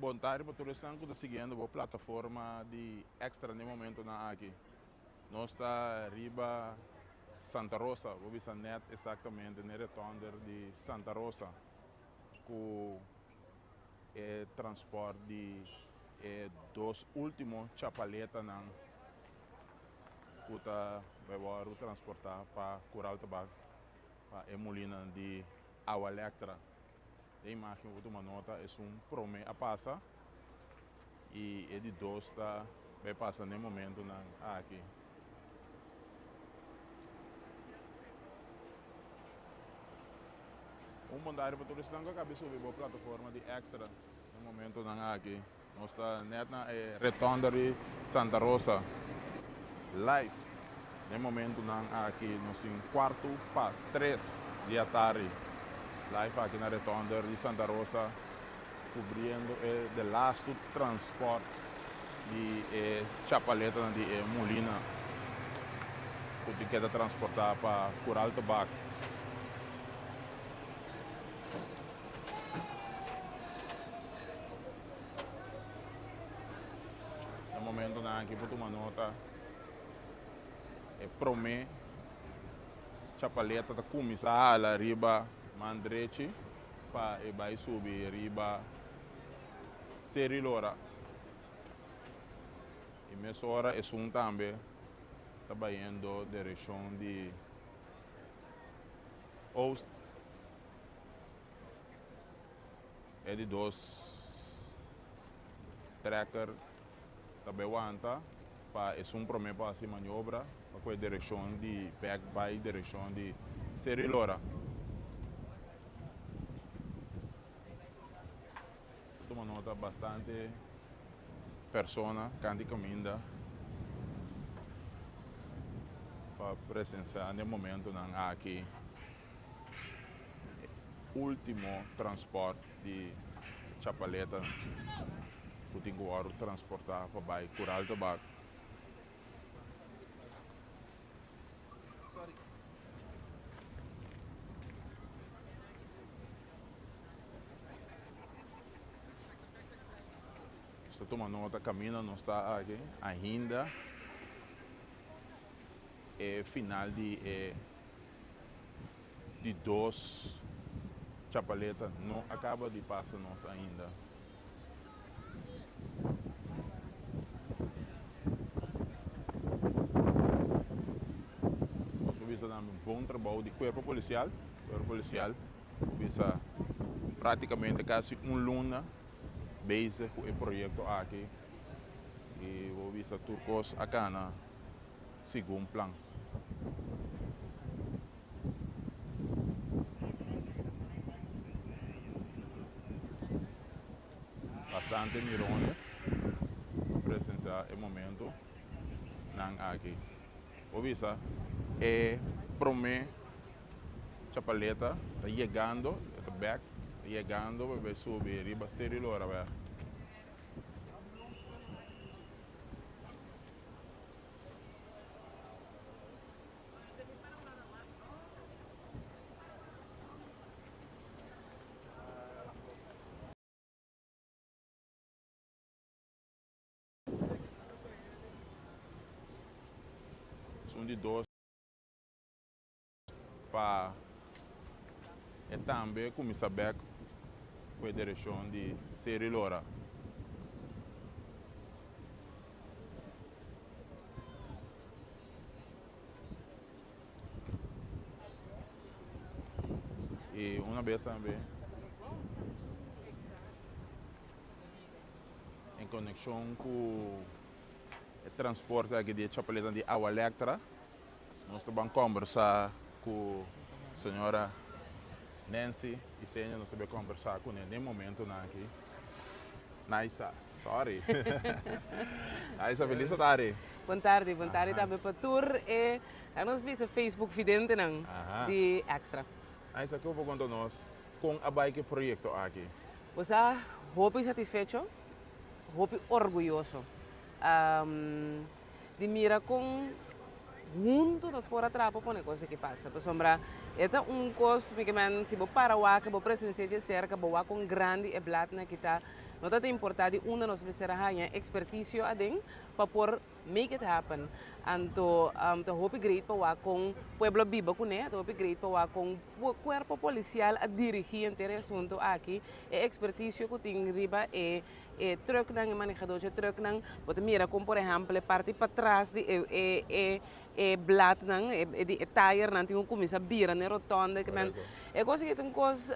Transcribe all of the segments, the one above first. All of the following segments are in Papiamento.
bon tardi pa tur esnan ku ta siguiendo bo plataforma di Extra den momentonan aki. Nos ta riba Santa Rosa, bo bisa net exactamente n'e retonder di Santa Rosa ku e transport di e dos ultimo chapaletanan ku ta bai wòrdu transportá pa Kural Tabak pa e mulina di Awalectra. E imagen ku tuma nota esun prome a pasa i e di dos ta bai pasa n'e momentunan aki. Un bondario pa tur esnan ku a kabi subi bo plataforma di Extra n'e momentunan aki. Nos ta net na e rotonda di Santa Rosa live. Den momentunan aki nos tin cuarto pa tres di atardi live aki na rotonda di Santa Rosa cubriendo e de lastu transport di e chapaletanan di e mulina cu tin keda transporta pa Cural Tobac. Na momentonan aki por tuma nota e prome chapaleta ta cuminsa hala riba man drechi pa e bay subi riba Seri Lora y mesora esun tambe ta bayendo direccion di Oost. E di dos trekker ta bay wanta pa esun prome pa haci maniobra pa cu e direccion di bek bay direccion di Seri Lora. Ta tuma nota bastante persona canti caminda pa presencia n'e momentonan aki. E ultimo transport di chapaleta ku tin ku wòrdu transportá pa bai Kural Tabak. Nos ta tuma nota kaminda nos ta aki ainda e final di e di dos chapaleta no a caba di pasa nos ainda. Nos por bisa tambe un bon trabou di cuerpo policial, cuerpo policial por bisa practicamente casi un luna bezig cu e proyecto aki y bo bisa tur cos a cana. segun plan. Bastante mirones a presencia e momento nan aki. Bo bisa e prome chapaleta ta yegando, e ta bek, ta yegando pa bai subi riba Seri Loraweg. Un di dos pa e tambe cuminsa bek cu e direccion di Seri Lora. Y una bes tambe en conexion cu e transporte aki di e chapaleta di Agua Electra. Nos ta ban kombersá ku señora Nancy Isenia, nos ta bai kombersá kuné den momentunan aki. Naisa, sorry. Naisa, felis tardi. Bon tardi, bon tardi tambe pa tur e, laga nos bisa Facebook videntenan di Extra. Naisa, ke bo por konta nos kon a bai ku e proyekto aki? Bo sa hopi satisfecho, hopi orguyoso. Di mira kon huntu nos por a traha pa pone kos aki pasa. Pasobra e ta un kos, mi ke men, si bo para wak, bo presensia dje serka, bo wak kon grandi e bladnan aki ta. No ta importá di unda nos mester a haña ekspertisio aden pa por make it happen. Anto ta hopi great pa wak kon pueblo a biba kuné, ta hopi great pa wak kon kuerpo polisial a dirigí henter e asuntu aki, e ekspertisio ku tin riba e e trucknan, e manehadó dje trucknan. Bo ta mira kon por ehèmpel e parti patras di e e e e bladnan, e di e tayernan tin ku kuminsá bira na e rotònde. E kos aki ta un kos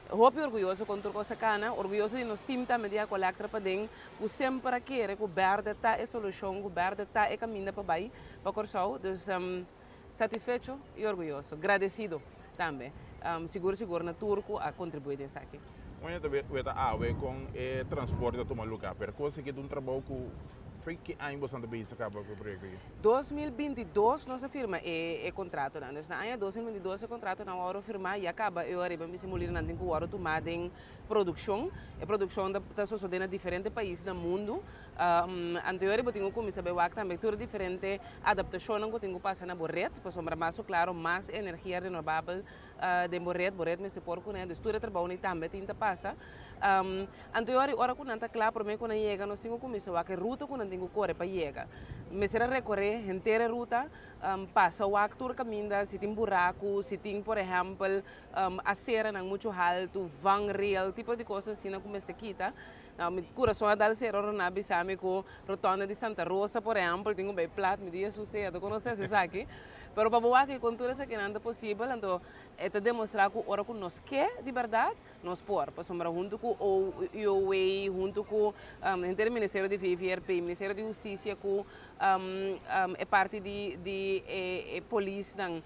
Hopi orguyoso kon tur kos a kana, orguyoso di nos team tambe di Aqualectra paden ku semper a kere ku berde ta e solushon, ku berde ta e kaminda pa bai pa Kòrsou. Dus satisfecho i orguyoso, gradesido tambe, sigur sigur na tur ku a kontribuí den esaki. Oña ta weta awe kon e transporte ta tuma lugá, pero kos aki ta un trabou ku Fe ki aña bosan ta bisa kaba ku e proyekto aki? 2022 nos a firma e kontratonan. Dus na aña 2022 e kontratonan wòrdu firmá i a kaba eu ariba mester mulirnan tin ku wòrdu tumá den produkshon. E produkshon ta sosodé na diferente pais na mundu. Anto eu ariba tin ku kuminsá bai wak tambe tur e diferente adaptashonnan ku tin ku pasa na bo ret, pasobra mas ku klaro mas energia renobabel den bo ret, bo ret mester por kuné. Dus tur e trabounan tambe tin ta pasa. Anto e ora ora ku nan ta kla promé ku nan yega nos tin ku kuminsá wak e ruta ku nan tin ku kore pa yega. Mester a rekoré henter e ruta, pasa wak tur kaminda si tin buraku, si tin por ehèmpel aseranan muchu haltu, vangrail, tipo di kos asina ku mester kita. Nau mi kurason a dal sera ora nan a bisa mi ku rotònda di Santa Rosa por ehèmpel tin ku bai plat, mi di Hesus sea ta konosé esaki. Pero pa bo wak e kon tur esakinan ta posibel anto e ta demostrá ku ora ku nos ke di bèrdat, Nos por, pasobra huntu ku UOA, huntu ku henter e Ministerio di VVRP, Ministerio di Hustisia ku e parti di di e polisnan,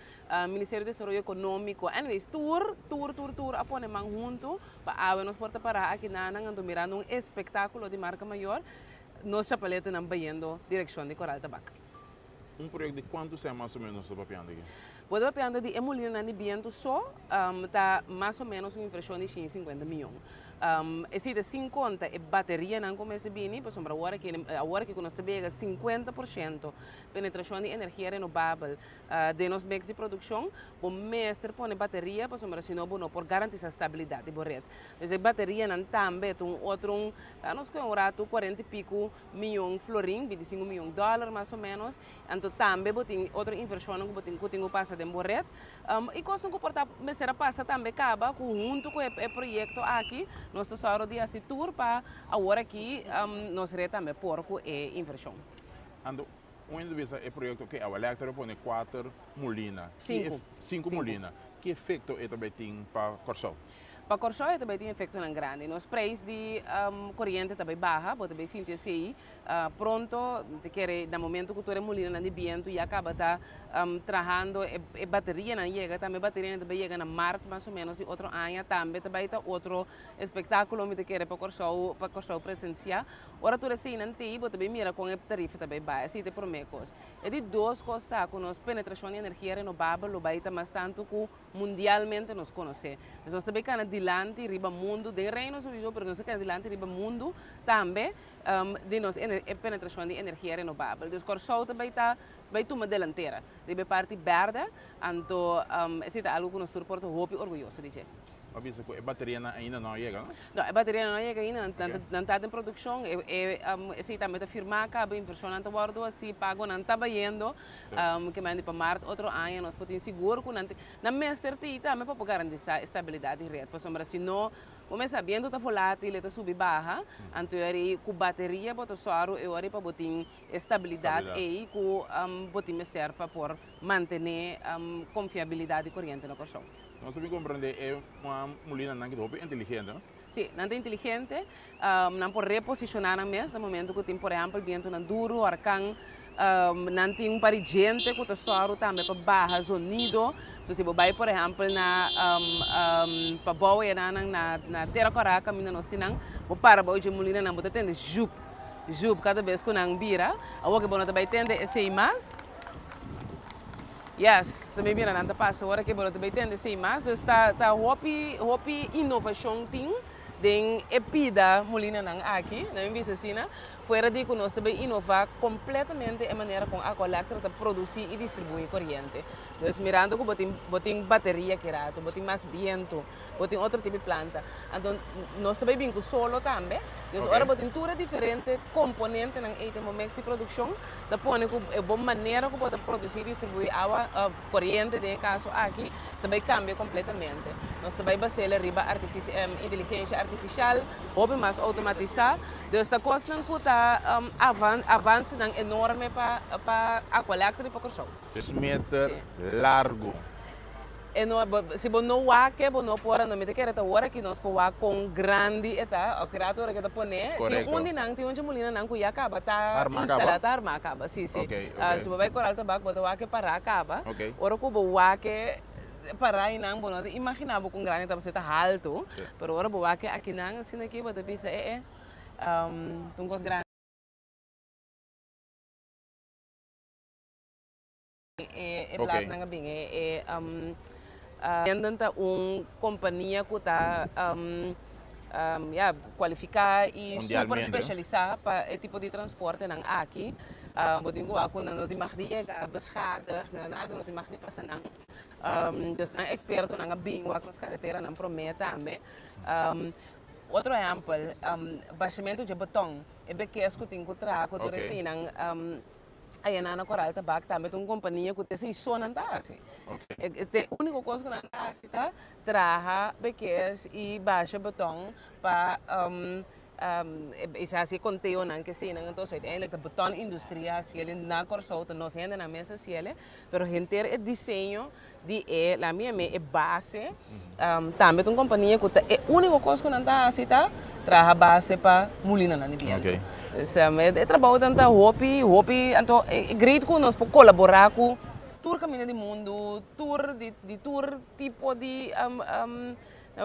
Ministerio di Desaroyo Ekonómiko, anyways tur, tur, tur, tur a pone man huntu pa awe nos por ta pará aki nanan anto mirando un espektákulo di marka mayor, nos chapaletanan bayendo direkshon di Koral Tabak. Un proyekto di kuantu sèn mas o ménos nos ta papiando aki? Bo ta papiando di e mulinonan di bientu so ta mas o ménos un invershon di shen i sinkuenta mion. Esei ta sin konta e baterianan ku mester bini, pasobra awor aki awor aki ku nos ta bega 50% penetrashon di energia renobabel den nos mix di produkshon, bo mester pone bateria pasobra si no bo no por garantisá stabilidat di bo ret. Dus e baterianan tambe ta un otro un, ta nos ku un ratu kuarenta i piku miyon florin, 25 miyon dòler mas o ménos. Anto tambe bo tin otro invershonnan ku bo tin ku tin ku pasa den bo ret. I kosnan ku por ta mester a pasa tambe kaba ku huntu ku e proyekto aki nos ta sòru di hasi tur pa awor aki nos ret tambe por ku e invershon. Anto un hende ta bisa e proyekto oke Aqualectra lo pone kuater mulina. Sinku. Sinku mulina. Ki efekto e ta bai tin pa Kòrsou? Pa Kòrsou e ta bai tin efektonan grandi. Nos preis di koriente ta bai baha, bo ta bai sinti esei pronto. Mi ta kere na momento ku tur e mulinanan di bientu ya kaba ta trahando, e baterianan yega tambe, e baterianan ta bai yega na mart mas o ménos di otro aña, tambe ta bai ta otro espektákulo mi ta kere pa Kòrsou, pa Kòrsou presensiá. Ora tur eseinan t'ei bo ta bai mira kon e tarifa ta bai baha. Esei ta e promé kos. E di dos kos ta ku nos penetrashon di energia renobabel lo bai ta mas tantu ku mundialmente nos konosé. Pues nos ta bay kana dilanti riba mundu, den Reino souiso, pero nos ta kana dilanti riba mundu tambe di nos e penetrashon di energia renobabel. Dus Kòrsou ta bay ta bay tuma delantera riba e parti bèrdè, anto esei ta algu ku nos tur por ta hopi orguyoso di dje. Bo a bisa ku e baterianan ainda no a yega, no? No, e baterianan no a yega ainda, nan ta den produkshon, esei tambe ta firmá kaba, invershonnan ta wòrdu hasi, pagonan ta bayendo. Ke mende pa mart otro aña nos por tin sigur ku nan tin, nan mester tin tambe pa por garantisa e stabilidat di ret, pasobra si no, bo mester sa bientu ta volatil, e ta subi baha, anto e ora ei ku bateria bo ta sòru e ora ei pa bo tin e stabilidat ei ku bo tin mester pa por mantené konfiabilidat di koriente na Kòrsou. Nos ta bin komprendé e mulinanan ki ta hopi inteligente, no? Sí, nan ta inteligente, nan por reposishoná nan mes na momento ku tin por ehèmpel bientunan duru, orkan, nan tin un par di djente ku ta sòru tambe pa baha zonido. So si bo bai por ehèmpel na pabou enanan na na Tera Kòrá kaminda nos tin nan, bo para bou dje mulinanan bo ta tende zjup, zjup kada bes ku nan bira. Awor ke bo no ta bai tende esei mas. Yes, mi mira nan ta pasa ora ke bo no ta bay tende esey mas. Dus ta ta hopi hopi innovacion tin den e pida mulinanan aki, na mi bisa asina. Fuera di ku nos ta bay inová kompletamente e manera kon Aqualectra ta produsí i distribuí koriente. Dus mirando ku bo tin bo tin bateria ki rato, bo tin mas bientu, bo tin otro tipo di planta. Anto nos ta bay bin ku solo tambe. Dus ora bo tin tur e diferente komponentenan ei den bo mix di produkshon, ta pone ku e bo manera ku bo ta produsí i distribuí awa òf koriente den e kaso aki ta bay kambia kompletamente. Nos ta bay bas'el riba inteligensia artifisial, hopi mas outomatisá. Dus ta kosnan ku ta avansenan enorme pa pa Aqualectra i pa Kòrsou. Tres meter largu. E no, si bo no wak e, bo no por, anto mi ta kere ta ora ki nos por wak kon grandi e ta, òf ki rato ora ke ta pone. Tin un di nan, tin un dje mulinanan ku ya kaba ta instalá, ta armá kaba, si, si. Si bo bai Koral Tabak bo ta wak e pará kaba. Ora ku bo wak e pará einan bo no ta imaginá bo kon grandi ta pasobra e ta haltu, pero ora bo wak e akinan asina aki bo ta bisa e e, ta un kos grandi. E bladnan a bin e Lenden ta un kompania ku ta ya kualifiká i super spesialisá pa e tipo di transportenan aki. Bo tin ku wak ku nan no tin mag di yega beschadigd, nada no tin mag di pasa nan. Dus nan ekspertonan a bin wak nos kareteranan promé tambe. Otro ehèmpel, bashamentu dje beton, e bekes ku tin ku traha ku tur eseinan. Aya na Coral Tabak tambe ta un kompania ku ta esei so nan ta hasi. E úniko kos ku nan ta hasi ta traha bekes i basha beton pa i sa hasi e konteonan ke eseinan. Entonces uiteindelijk ta beton industria hasi el na Kòrsou ta nos hendenan mes hasi el pero henter e diseño di e la mi e base tambe ta un kompania ku ta e úniko kos ku nan ta hasi ta traha base pa mulinanan di bientu. Dus e trabou nan ta hopi hopi anto e great ku nos por kolaborá ku tur kaminda di mundu tur di di tur tipo di nan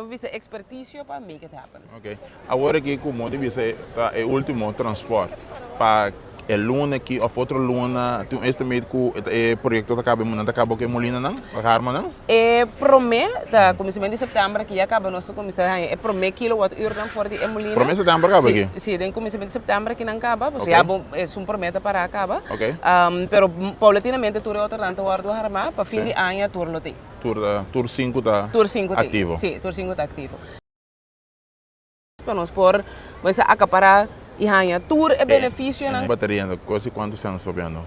por bisa ekspertisio pa make it happen. Ok. Awor aki ku mo di bisa ta e ultimo transport pa e luna aki of otro luna tin un estimate ku e proyekto ta kaba nan ta kaba ku e molinanan of harmanan? E prome ta kuminsamentu di sèptèmber aki ya kaba nos ta kuminsá haña e prome kilowatt uurnan for di e molina. Prome sèptèmber kaba aki? Si, si den kuminsamentu di sèptèmber aki nan kaba pasobra ya bo esun prome ta para kaba. Pero paulatinamente tur e otronan ta wòrdu harmá pa fin di aña tur lo tin. Tur ta tur sinku ta Tur sinku tin. aktivo. Si, tur sinku ta aktivo. Pa nos por mester akapará i haña tur e benefisionan. Bateria ta kosi kuantu sèn nos ta papiando?